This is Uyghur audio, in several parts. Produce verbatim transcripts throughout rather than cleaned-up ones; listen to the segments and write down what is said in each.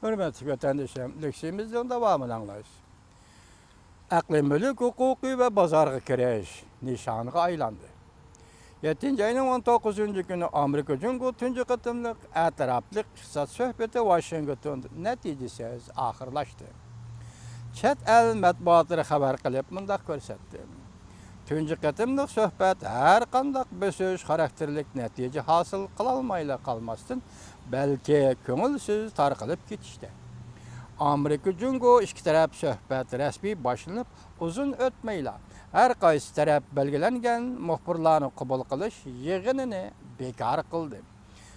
ھۆرمەتلىك ۋەتەندىشىم، لېكسىيىمىزنىڭ داۋامىنى ئاڭلايسىز. ئەقلىي مۈلۈك ھوقۇقى ۋە بازارغا كىرىش نىشانغا ئايلاندى. يەتتىنچى ئاينىڭ ئون توققۇزىنچى كۈنى ئامېرىكا جۇڭگو تۇنجى قېتىملىق ئەتراپلىق ئىقتىساد سۆھبىتى ۋاشىنگتوندا نەتىجىسىز ئاخىرلاشتى. چەت ئەل مەتبۇئاتلىرى خەۋەر قىلىپ مۇنداق كۆرسەتتى: تۇنجى قېتىملىق سۆھبەت ھەر قانداق بۆسۈش خاراكتېرلىك نەتىجە ھاسىل قىلالمايلا قالماستىن، بەلكى كۆڭۈلسىز تارقىلىپ كېتىشتى. ئامېرىكا جۇڭگو ئىككى تەرەپ سۆھبەت رەسمىي باشلىنىپ ئۇزۇن ئۆتمەيلا، ھەر قايسى تەرەپ بەلگىلەنگەن مۇخبىرلارنى قوبۇل قىلىش يىغىنىنى بىكار قىلدى.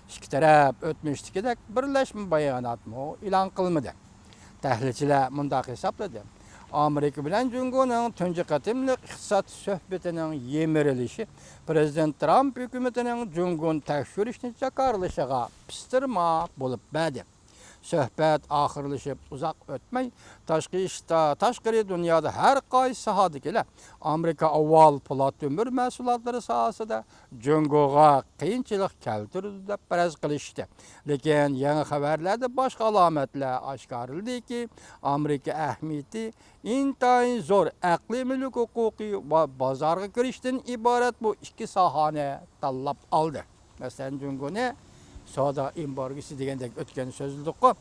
ئىككى تەرەپ ئۆتمۈشتىكىدەك بىرلەشمە باياناتمۇ ئېلان قىلمىدى. تەھلىلچىلەر مۇنداق ھېسابلىدى: ئامېرىكا بىلەن جۇڭگونىڭ تۇنجى قېتىملىق ئىقتىساد سۆھبىتىنىڭ يىمىرىلىشى پىرېزىدېنت ترامپ ھۆكۈمىتىنىڭ جۇڭگونى تەكشۈرۈشنى جاكارلىشىغا پىستىرما بولۇپ بەردى. سۆھبەت ئاخىرلىشىپ ئۇزاق ئۆتمەي، تاشقى ئىشتا-، تاشقىرى دۇنيادا ھەر قايسى ساھەدىكىلەر ئامېرىكا ئاۋۋال پولات تۆمۈر مەھسۇلاتلىرى ساھەسىدە جۇڭگوغا قىيىنچىلىق كەلتۈرىدۇ دەپ پەرەز قىلىشتى. لېكىن يېڭى خەۋەرلەردە باشقا ئالامەتلەر ئاشكارىلىدىكى، ئامېرىكا ئەھمىيىتى ئىنتايىن زور ئەقلىي مۈلۈك ھوقۇقى ۋە بازارغا كىرىشتىن ئىبارەت بۇ ئىككى ساھەنى تاللاپ ئالدى. مەسىلەن، جۇڭگونى سودا ئېمبارگوسى دېگەندەك ئۆتكەن سۆزلىدۇققۇ.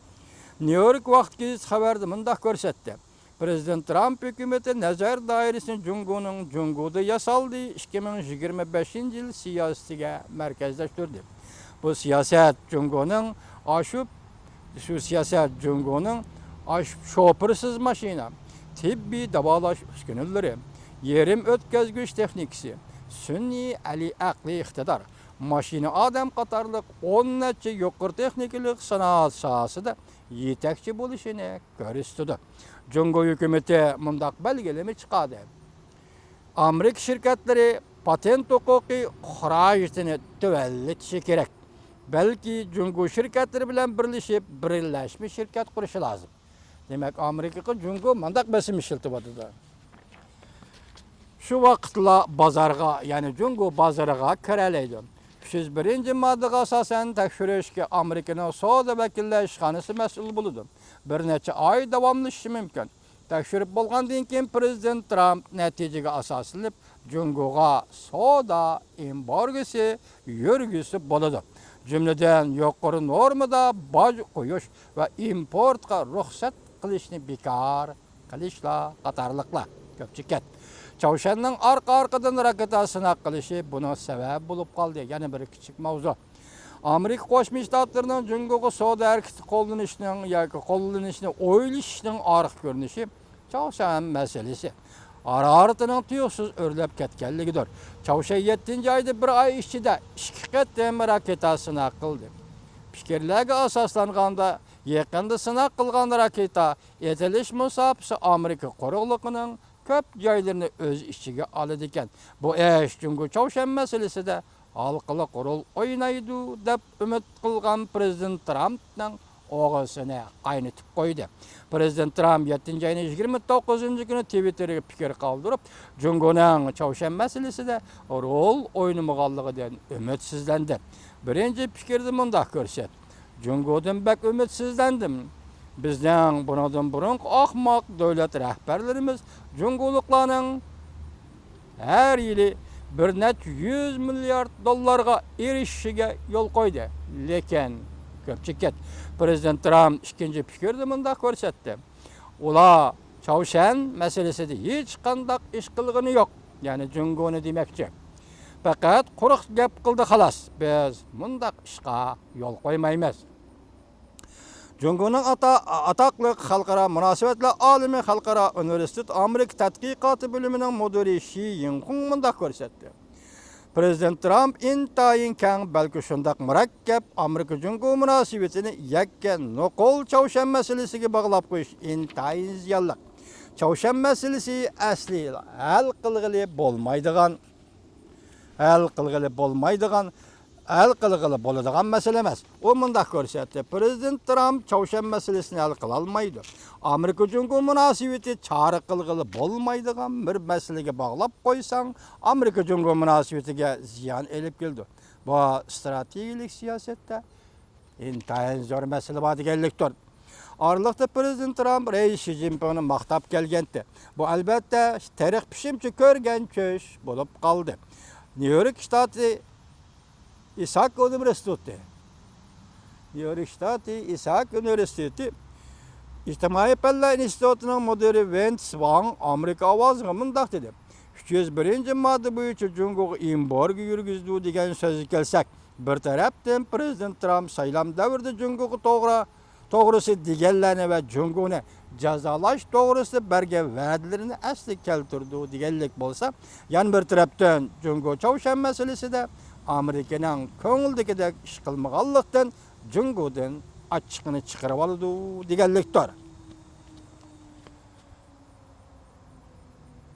نيۇ يورك ۋاقىت گېزىتى خەۋەردە مۇنداق كۆرسەتتى: پىرېزىدېنت ترامپ ھۆكۈمىتى نەزەر دائىرىسىنى جۇڭگونىڭ جۇڭگودا ياسالدى ئىككى مىڭ يىگىرمە بەشىنچى يىل سىياسىتىگە مەركەزلەشتۈردى. بۇ سىياسەت جۇڭگونىڭ ئاشۇ، شۇ سىياسەت جۇڭگونىڭ ئاشۇ شوپۇرسىز ماشىنا، تېببىي داۋالاش ئۈسكۈنىلىرى، يېرىم ئۆتكەزگۈچ تېخنىكىسى، سۈنئىي ئەلى ئەقلىي ئىقتىدار، ماشىنا ئادەم قاتارلىق ئون نەچچە يۇقىرى تېخنىكىلىق سانائەت ساھەسىدە يېتەكچى بولۇشىنى كۆرسىتىدۇ. جۇڭگو ھۆكۈمىتى مۇنداق بەلگىلىمە چىقاردى: ئامېرىكا شىركەتلىرى پاتېنت ھوقۇقى خىراجىتىنى تۆۋەنلىتىشى كېرەك. بەلكى جۇڭگو شىركەتلىرى بىلەن بىرلىشىپ بىرلەشمە شىركەت قۇرۇشى لازىم. دېمەك، ئامېرىكىغا جۇڭگو مۇنداق بېسىم ئىشلىتىۋاتىدۇ. شۇ ۋاقىتلا بازارغا، يەنى جۇڭگو بازىرىغا كىرەلەيدۇ. ئۈچ يۈز بىرىنچى ماددىغا ئاساسەن، تەكشۈرۈشكە ئامېرىكىنىڭ سودا ۋەكىللەر ئىشخانىسى مەسئۇل بولىدۇ. بىر نەچچە ئاي داۋاملىشىشى مۇمكىن. تەكشۈرۈپ بولغاندىن كېيىن، پىرېزىدېنت ترامپ نەتىجىگە ئاساسلىنىپ، جۇڭگوغا سودا ئېمبارگوسى يۈرگۈزسە بولىدۇ. جۈملىدىن، يۇقىرى نورمىدا باج قويۇش ۋە ئىمپورتقا رۇخسەت قىلىشنى بىكار قىلىشلار قاتارلىقلار. كۆپچىكەت. چاۋشيەننىڭ ئارقا-ئارقىدىن راكېتا سىناق قىلىشى بۇنىڭ سەۋەبى بولۇپ قالدى. يەنە بىر كىچىك ماۋزۇ. ئامېرىكا قوشما شتاتلىرىنىڭ جۇڭگوغا سودا ھەرىكىتى قوللىنىشنىڭ ياكى قوللىنىشنى ئويلىشىشنىڭ ئارقا كۆرۈنۈشى چاۋشيەن مەسىلىسى ھارارىتىنىڭ تۇيۇقسىز ئۆرلەپ كەتكەنلىكىدۇر. چاۋشيەن يەتتىنچى ئايدا بىر ئاي ئىچىدە ئىككى قېتىم راكېتا سىناق قىلدى. پىكىرلەرگە ئاساسلانغاندا، يېقىندا سىناق قىلغان راكېتا ئېتىلىش مۇساپىسى ئامېرىكا قۇرۇقلۇقىنىڭ كۆپ جايلىرىنى ئۆز ئىچىگە ئالىدىكەن. بۇ ئىش جۇڭگو چاۋشيەن مەسىلىسىدە ھالقىلىق رول ئوينايدۇ، دەپ ئۈمىد قىلغان پىرېزىدېنت ترامپنىڭ ئوغىسىنى قاينىتىپ قويدى. پىرېزىدېنت ترامپ يەتتىنچى ئاينىڭ يىگىرمە توققۇزىنچى كۈنى تىۋىتتېرگە پىكىر قالدۇرۇپ، جۇڭگونىڭ چاۋشيەن مەسىلىسىدە رول ئوينىمىغانلىقىدىن ئۈمىدسىزلەندى. بىرىنچى پىكىردە مۇنداق كۆرسەت: جۇڭگودىن بەك ئۈمىدسىزلەندىم. بىزنىڭ بۇنىڭدىن بۇرۇنقى ئاخماق دۆلەت رەھبەرلىرىمىز جۇڭگولۇقلارنىڭ ھەر يىلى بىر نەچچە يۈز مىليارد دوللارغا ئېرىشىشىگە يول قويدى. لېكىن، كۆپچىكىت، پىرېزىدېنت ترامپ ئىككىنچى پىكىردە مۇنداق كۆرسەتتى: ئۇلار چاۋشيەن مەسىلىسىدە ھېچقانداق ئىش قىلغىنى يوق، يەنى جۇڭگونى دېمەكچى. پەقەت قۇرۇق گەپ قىلدى، خالاس. بىز مۇنداق ئىشقا يول قويمايمىز. جۇڭگونىڭ ئاتا-، ئاتاقلىق خەلقئارا مۇناسىۋەتلەر ئالىمى، خەلقئارا ئۇنىۋېرسىتېت ئامېرىكا تەتقىقاتى بۆلۈمىنىڭ مۇدىرى شى يىڭخۇڭ مۇنداق كۆرسەتتى: پىرېزىدېنت ترامپ ئىنتايىن كەڭ، بەلكى شۇنداق مۇرەككەپ ئامېرىكا جۇڭگو مۇناسىۋىتىنى يەككە نوقۇل چاۋشيەن مەسىلىسىگە باغلاپ قويۇش ئىنتايىن زىيانلىق. چاۋشيەن مەسىلىسى ئەسلى ھەل قىلغىلى بولمايدىغان، ھەل قىلغىلى بولمايدىغان، ھەل قىلغىلى بولىدىغان مەسىلە ئەمەس. ئۇ مۇنداق كۆرسەتتى: پىرېزىدېنت ترامپ چاۋشيەن مەسىلىسىنى ھەل قىلالمايدۇ. ئامېرىكا جۇڭگو مۇناسىۋىتى چارە قىلغىلى بولمايدىغان بىر مەسىلىگە باغلاپ قويساڭ، ئامېرىكا جۇڭگو مۇناسىۋىتىگە زىيان ئېلىپ كېلىدۇ. بۇ ئىستراتېگىيەلىك سىياسەتتە ئىنتايىن زور مەسىلە بار دېگەنلىكتۇر. ئارىلىقتا پىرېزىدېنت ترامپ رەئىس شى جىنپىڭنى ماختاپ كەلگەنتى. بۇ، ئەلۋەتتە، تېرىق پىشىمچە كۆرگەن چۈش بولۇپ قالدى. نيۇ يورك شتاتى ئىساك ئۇنىۋېرسىتېتى، نيۇ يورك شتاتى ئىساك ئۇنىۋېرسىتېتى ئىجتىمائىي پەنلەر ئىنستىتۇتىنىڭ مۇدىرى ۋېنس ۋاڭ ئامېرىكا ئاۋازىغا مۇنداق دېدى: «ئۈچ يۈز بىرىنچى ماددا بويىچە جۇڭگوغا ئېمبارگو يۈرگۈزىدۇ» دېگەن سۆزگە كەلسەك، بىر تەرەپتىن پىرېزىدېنت ترامپ سايلام دەۋرىدە جۇڭگوغا توغرا، توغرىسى دېگەنلەرنى ۋە جۇڭگونى جازالاش توغرىسىدا بەرگەن ۋەدىلىرىنى ئەسلىگە كەلتۈرىدۇ دېگەنلىك بولسا، يەنە بىر تەرەپتىن جۇڭگو چاۋشيەن مەسىلىسىدە ئامېرىكىنىڭ كۆڭلىدىكىدەك ئىش قىلمىغانلىقتىن، جۇڭگودىن ئاچچىقىنى چىقىرىۋالىدۇ دېگەنلىكتۇر.